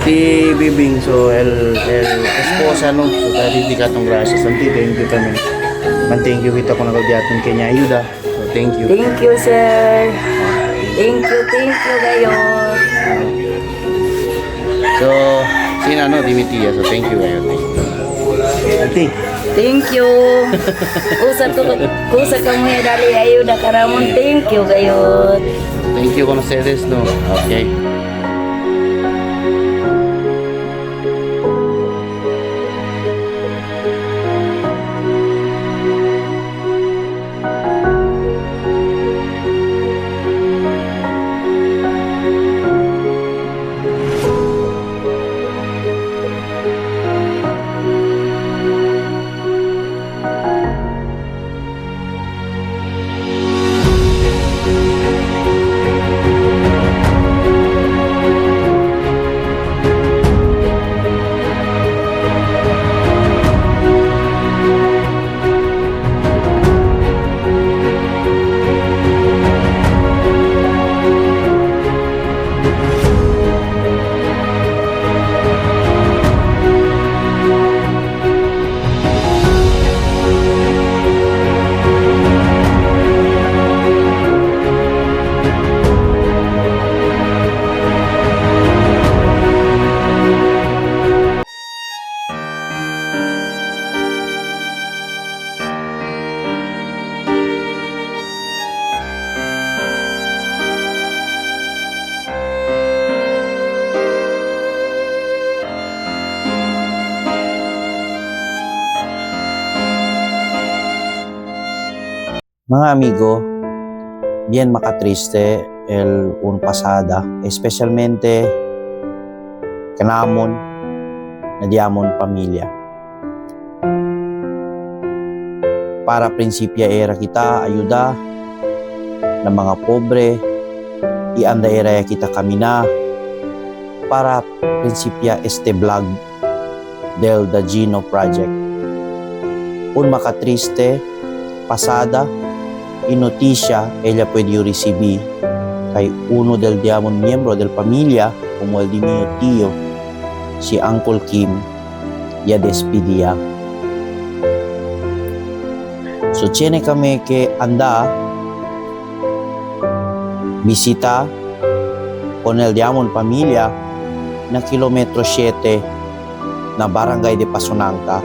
Ti Bibing, so el esposa no. So tadi di katong gracias. Anti, thank you kami. Man thank you kita kung nagagyaton kanya ayuda. So thank you. Thank you, sir. Thank you kayo. So sina no Dimitia. So thank you kayo. Thank you. Anti, Thank you. Usa ko kusa ka mo dali ayuda karamon. Thank you kayo. Thank you con ustedes, no. Okay. Mga amigo, bien makatriste el un pasada, especialmente kanamon na diamon pamilya. Para prinsipya era kita ayuda ng mga pobre, ianda era kita kami na para prinsipya este vlog del Dagino Project. Un makatriste pasada y noticia ella puede recibir kay uno del diamond miembro del familia como el de mi tío, si Uncle Kim, ya despedía. So tiene kami que anda bisita con el diamond familia na kilometro 7 na barangay de Pasonanca,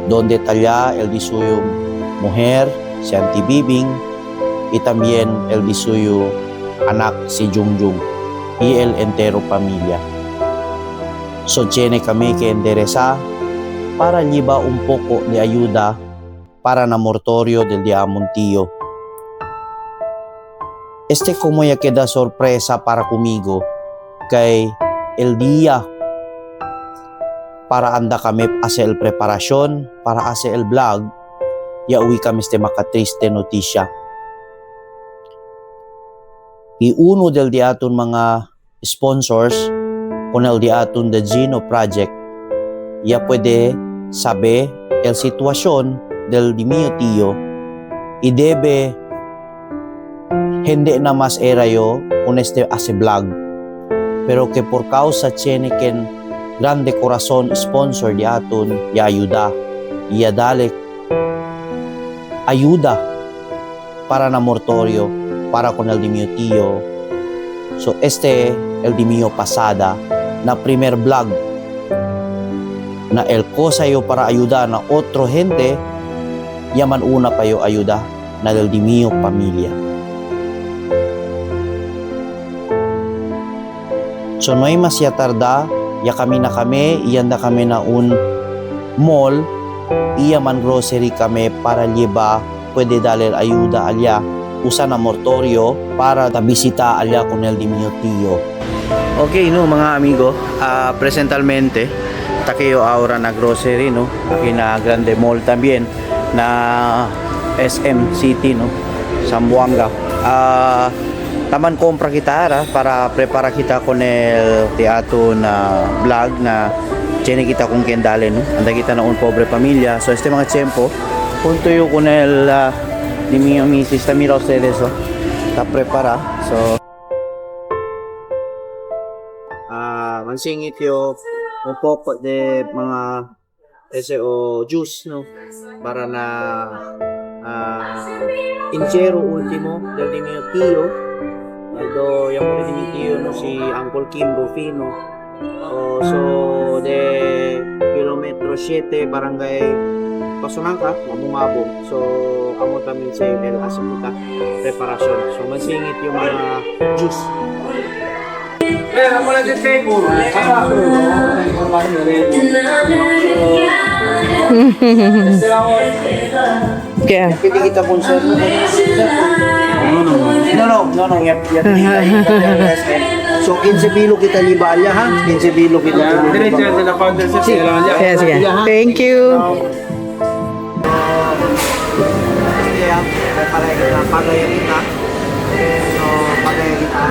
donde talla el disuyo mujer, si Auntie Bibing, y también el de suyo anak si Jungjung y el entero familia. So tiene kami que endereza para lleva un poco de ayuda para na mortorio del Diamontillo. Este como ya queda sorpresa para conmigo kay el día para anda kami hace el preparación, para hace el vlog, ya uwi kami este makatriste notisya. Y uno del diaton mga sponsors con el diaton the Gino Project, ya puede sabe el sitwasyon del dimio tío y debe hindi na mas era yo con este hace vlog, pero que por causa tiene ken grande corazón sponsor di aton ya ayuda ya dale ayuda para na mortorio para con el dimio tío. So este el dimio pasada na primer vlog na el cosa yo para ayuda na otro gente, yaman una pa yo ayuda na del dimio pamilya. So no hay mas ya tarda, ya kami na kami, iyanda kami na un mall, iya man grocery kami para liba, pwede dalil ayuda alya, usa na mortorio para ta bisita alya con el dimio tío. Okay no mga amigo, presentalmente Takeo ahora na grocery no, aquí na Grande Mall también na SM City no, Zamboanga. Taman compra kita ara para prepara kita con el teatro na vlog na tiene kita kung kendale no. Anda kita na un pobre pamilya. So este mga tiempo junto yo con el di mi misis, mira ustedes oh. Ta prepara. So Mansingit yo un poco de mga ese o juice, no, para na entierro último del di mio tío. Ito yung muli di mio tío, no, si Uncle Kim Rufino. Oh, so de kilometro 7, barangay Pasonanca, Mamungabong. So amo tamin sa el asa kita preparasyon. So mansingit yung mga juice. Kaya. Pwede kita concern. No, no, no, no, yep, yep. So, 15 bilo kita libalya, ha? 15 bilo kita libalya. Sige, sige. Thank you. Kaya, para kita, pagaya kita. So, pagaya kita.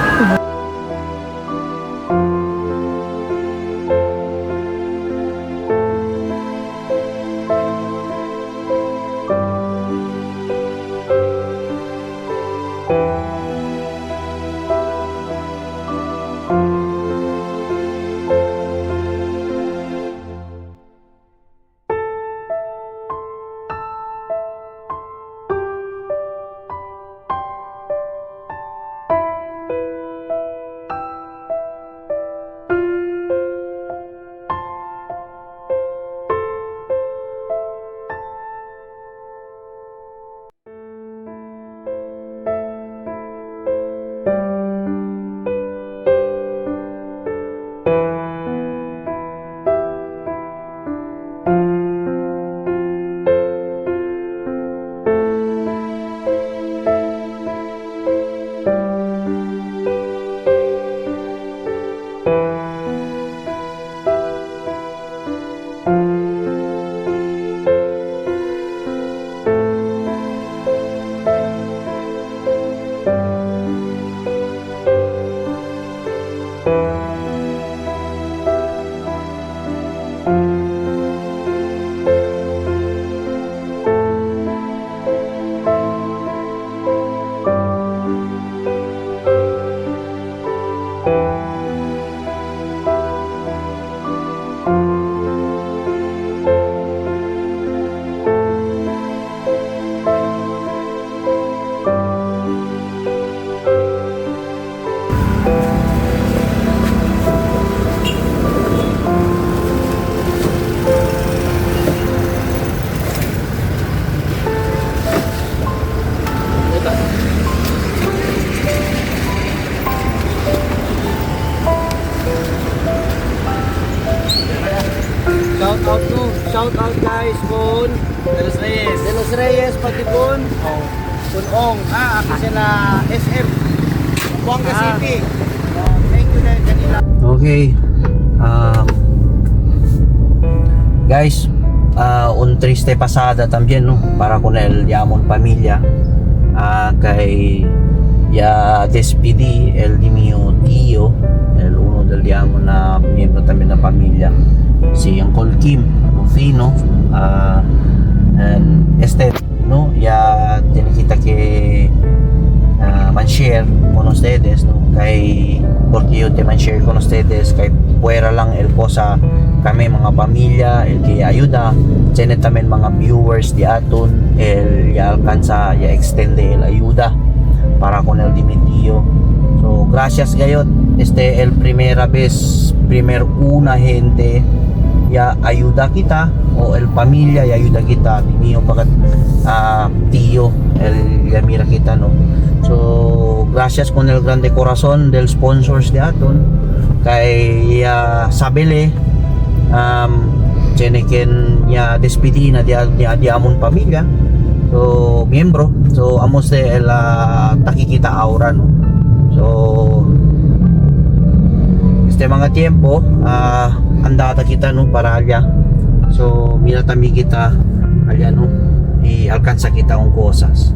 Shout out to, shout out guys kun De Los Reyes. De Los Reyes pati kun Oh. kun Ong, ah, ako sila SM Buanga City. Oh, thank you dahil kanila. Okay. Guys, un triste pasada también, no? Para con el Yamon familia. Kay ya despedí el de mio tío, el uno del Yamon na miembro también ng pamilya, si Uncle Kim Rufino. And este, no, ya tiene kita que man-share con ustedes, no, kay porque yo te man-share con ustedes kay puwera lang el cosa kami mga pamilya el que ayuda tiene también mga viewers di aton el ya alcanza ya extende el ayuda para con el dimitío. So gracias gayot, este el primera vez, primer una gente ya ayuda kita o el pamilya ya ayuda kita di mio pakat tío el ya mira kita, no. So gracias con el grande corazón del sponsors de aton kay sabele tiene quien ya despedi na di, di, di amon pamilya, so miembro, so amos de la takikita aura, no. So este mga tiempo andata kita, no, para allá. So mira también kita allá, no, y alcanza kita con cosas.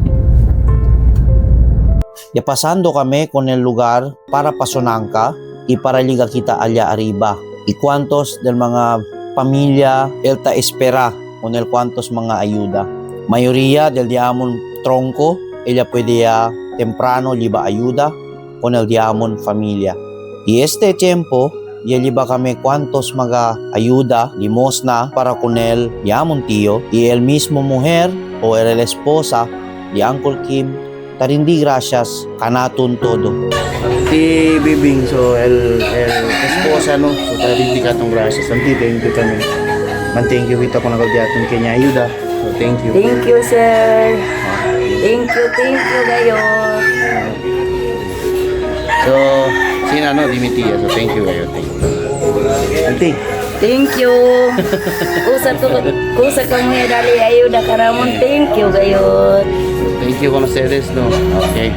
Ya pasando kami con el lugar para Pasonanca y para liga kita allá arriba. Y cuantos del mga pamilya el ta espera con el cuantos mga ayuda. Mayoría del diamon tronco, ella puede ya temprano liba ayuda con el diamon familia. Y este tiempo, Yaliba kami cuantos mga ayuda, limosna para con el yamon tío y el mismo mujer o el esposa di Uncle Kim tarindi gracias kanaton todo. Ti Bibing, so el esposa no, so tarindi ka tong gracias. Anti, thank you kami. Man thank you kita kung nagagyaton kanya ayuda. So thank you. Thank you, sir. Thank you kayo. So, sina no, Dimitia. So thank you kayo, thank you. Anti, Thank you. Usa ko kusa kamo ya dali ayuda karamon. Thank you kayo. Thank you con ustedes, no. Okay.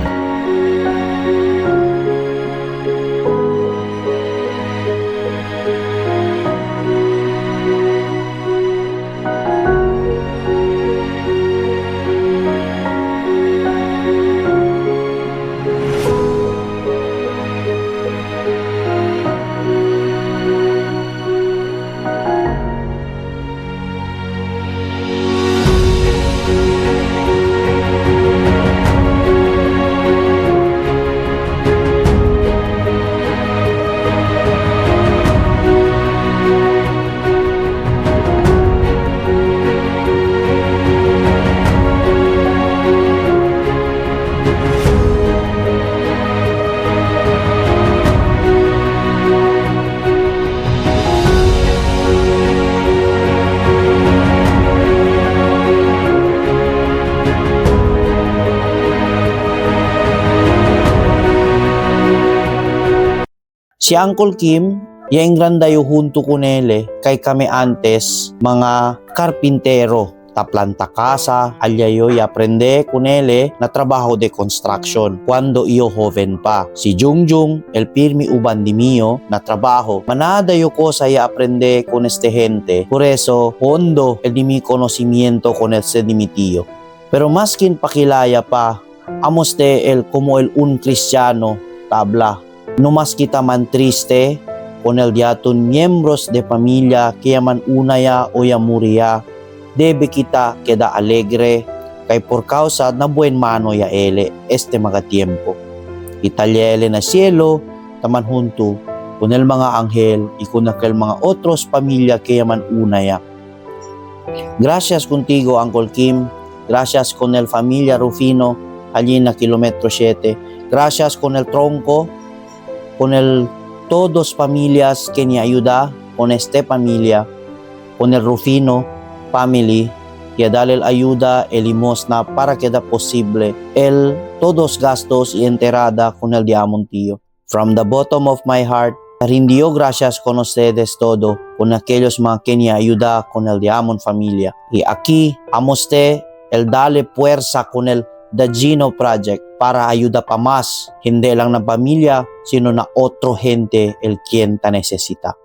Si Uncle Kim, yang grandayo junto con ele kay kami antes mga karpintero taplanta casa, alyayo y aprende con ele na trabajo de construction cuando iyo joven pa. Si Jungjung, el pirmi uban di mio na trabajo, manadayo ko sa ya aprende con este gente. Por eso, hondo el di mi conocimiento con este di mi tío. Pero maskin pakilaya pa, amoste el como el un cristiano tabla. No mas kita man triste con el diaton miembros de familia que man unaya o yamuria, debe kita queda alegre kay por causa na buen mano ya ele este mga tiempo. Italia ele na cielo, taman junto con el mga anghel y con aquel mga otros pamilya que man unaya. Gracias contigo, Uncle Kim. Gracias con el familia Rufino, allí na kilometro 7. Gracias con el tronco, con el todos familias que ni ayuda, con este familia, con el Rufino family, que dale el ayuda, el limosna para que da posible el todos gastos y enterada con el diamontillo. From the bottom of my heart, rindió gracias con ustedes todo, con aquellos mga que ni ayuda con el diamond familia. Y aquí, amoste el dale puersa con el The Gino Project para ayuda pa mas, hindi lang ng pamilya, sino na otro gente el quien ta necesita.